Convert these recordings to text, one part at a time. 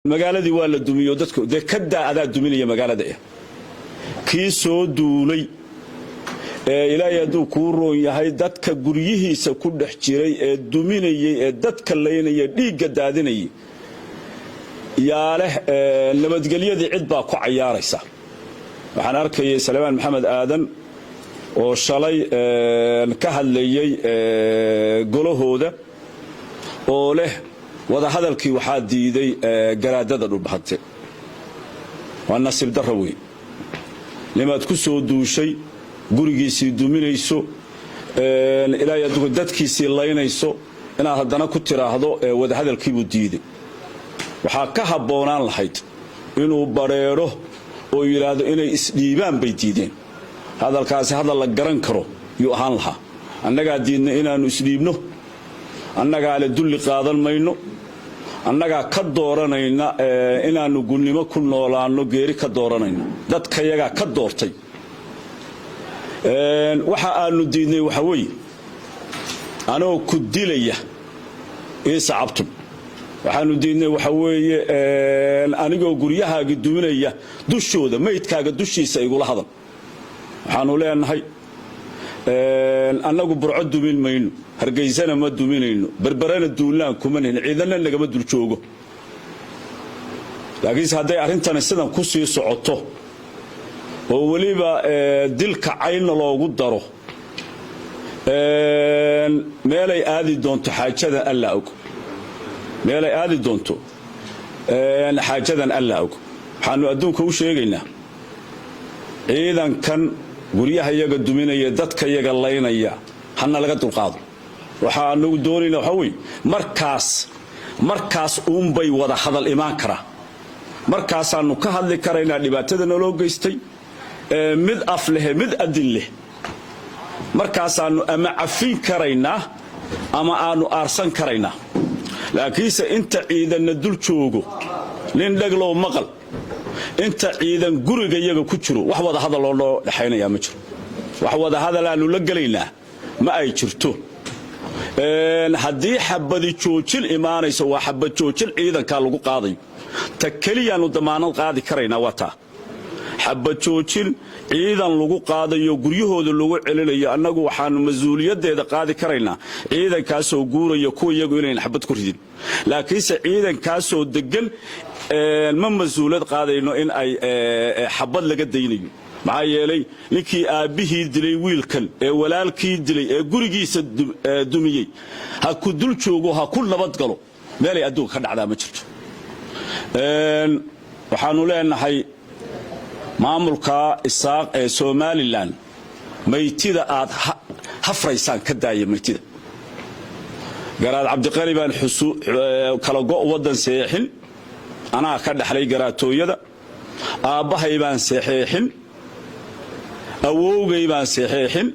Magaaladii waa la dumiyo dadku dee kadaa adaa duminaya magaalada. Kii soo duulay ee Ilaahay hadduu kuu roon yahay dadka guryihiisa ku dhex jiray ee duminayay ee dadka laynaya, dhiigga daadinayay, yaa leh nabadgelyadii cid baa ku cayaaraysa. Waxaan arkayay Salebaan Maxamed Aadan oo shalay ka hadlayay golahooda oo leh wadahadalkii waxaa diiday garaadada Dhulbahante. Waa nasiib darra wey. Nimaad ku soo duushay, gurigiisii duminayso, ilaahay addugu dadkiisii laynayso, inaad haddana ku tiraahdo wadahadalkiibuu diiday. Waxaa ka habboonaan lahayd inuu badrheedho oo yidhaahdo inay isdhiibaan bay diideen. Hadalkaasi hadal la garan karo yuu ahaan lahaa. Annagaa diidna inaannu isdhiibno, annagaa le dulli qaadan mayno, annagaa ka dooranayna inaannu gunnimo ku noolaanno, geeri ka dooranayno, dadkayagaa ka doortay. Waxa aanu diidnay waxa weeye anoo ku dilaya iisa cabtun. Waxaanu diidnay waxa weeye anigoo guryahaagi duminaya dushooda, maydkaaga dushiisa igula hadal. Waxaanu leenahay annagu Burco dumin mayno, Hargeysana ma duminayno, Berberana duulaan kuma nihin, ciidanna nagama dul joogo. Laakiinse hadday arrintani sidan ku sii socoto oo weliba dilka caynna loogu daro, meelay aadi doonto xaajadan Alla og. Meelay aadi doonto xaajadan Alla og. Waxaanu adduunka u sheegaynaa ciidankan guryaha yaga duminaya, dadka yaga laynaya, hana laga dulqaado. Waxaa anagu doonayna waxaa weye markaas uunbay wada hadal imaan karaa, markaasaannu ka hadli karaynaa dhibaatada naloo geystay, mid af lehe, mid adin leh. Markaasaannu ama cafin karaynaa ama aanu aarsan karaynaa. Laakiinse inta ciidanna dul joogo, nin dheglow maqal, inta ciidan guriga yaga ku jiro, wax wada hadaloo noo dhexaynayaa ma jiro. Wax wada hadalaannu la gelaynaa ma ay jirto. Haddii xabadi joojin imaanayso, waa xabad joojin ciidankaa lagu qaadayo. Ta keliyaannu damaanad qaadi karaynaa waa taa, xabad joojin ciidan lagu qaadayo, guryahooda lagu celinayo. Annagu waxaannu mas-uuliyaddeeda qaadi karaynaa ciidankaasoo guuraya kuwa iyagu inayn xabad ku ridin. Laakiinse ciidankaasoo deggan ma mas-uuliyad qaadayno in ay xabad laga daynayo. Maxaa yeelay, ninkii aabbihii dilay wiilkan ee walaalkii dilay ee gurigiisa dumiyey ha ku dul joogo, ha ku nabad galo. Meelay adduunka ka dhacdaa ma jirto. Waxaannu leenahay maamulka Isaaq ee Somaliland, maytida aad hafraysaan ka daaya maytida. Garaad Cabdiqani baan kala go' waddan seexin, anaa ka dhexlay garaatooyada. Aabbahay baan seexeexin, awowgay baan saxeexin,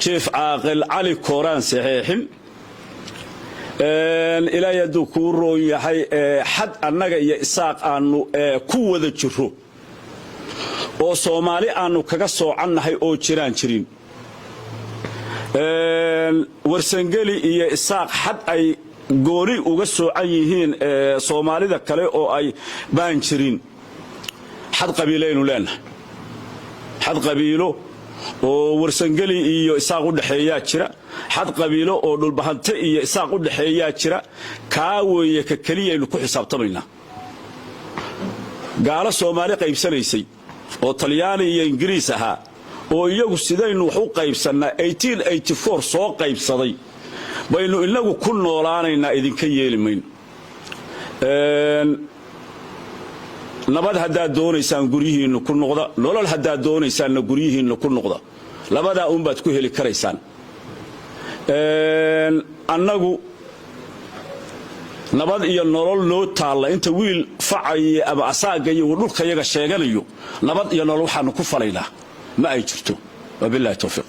Jiif Caaqil Cali Kooraan saxeexin. Ilaahay hadduu kuu roon yahay, xad annaga iyo Isaaq aannu ku wada jiro oo Soomaali aannu kaga soocannahay oo jiraan jirin. Warsangeli iyo Isaaq xad ay gooni uga soocan yihiin Soomaalida kale oo ay baan jirin. Xad qabiilaynu leenahay, xad qabiilo oo Warsangeli iyo Isaaq u dhexeeyaa jira, xad qabiilo oo Dhulbahante iyo Isaaq u dhexeeyaa jira. Kaa weeye ka keliyaynu ku xisaabtamaynaa. Gaalo Soomaali qaybsanaysay oo Talyaani iyo Ingiriis ahaa oo iyagu sidaynu wax u qaybsannaa soo qaybsaday baynu inagu ku noolaanaynaa. Idinka yeeli mayno. Nabad haddaad doonaysaan, guryihiinna ku noqda. Nolol haddaad doonaysaanna, guryihiinna ku noqda. Labadaa uunbaad ku heli karaysaan. Annagu nabad iyo nolol noo taalla inta wiil facaya ama asaagayo uu dhulkayaga sheeganayo, nabad iyo nolol waxaanu ku falaynaa ma ay jirto. Wabillahi towfiiq.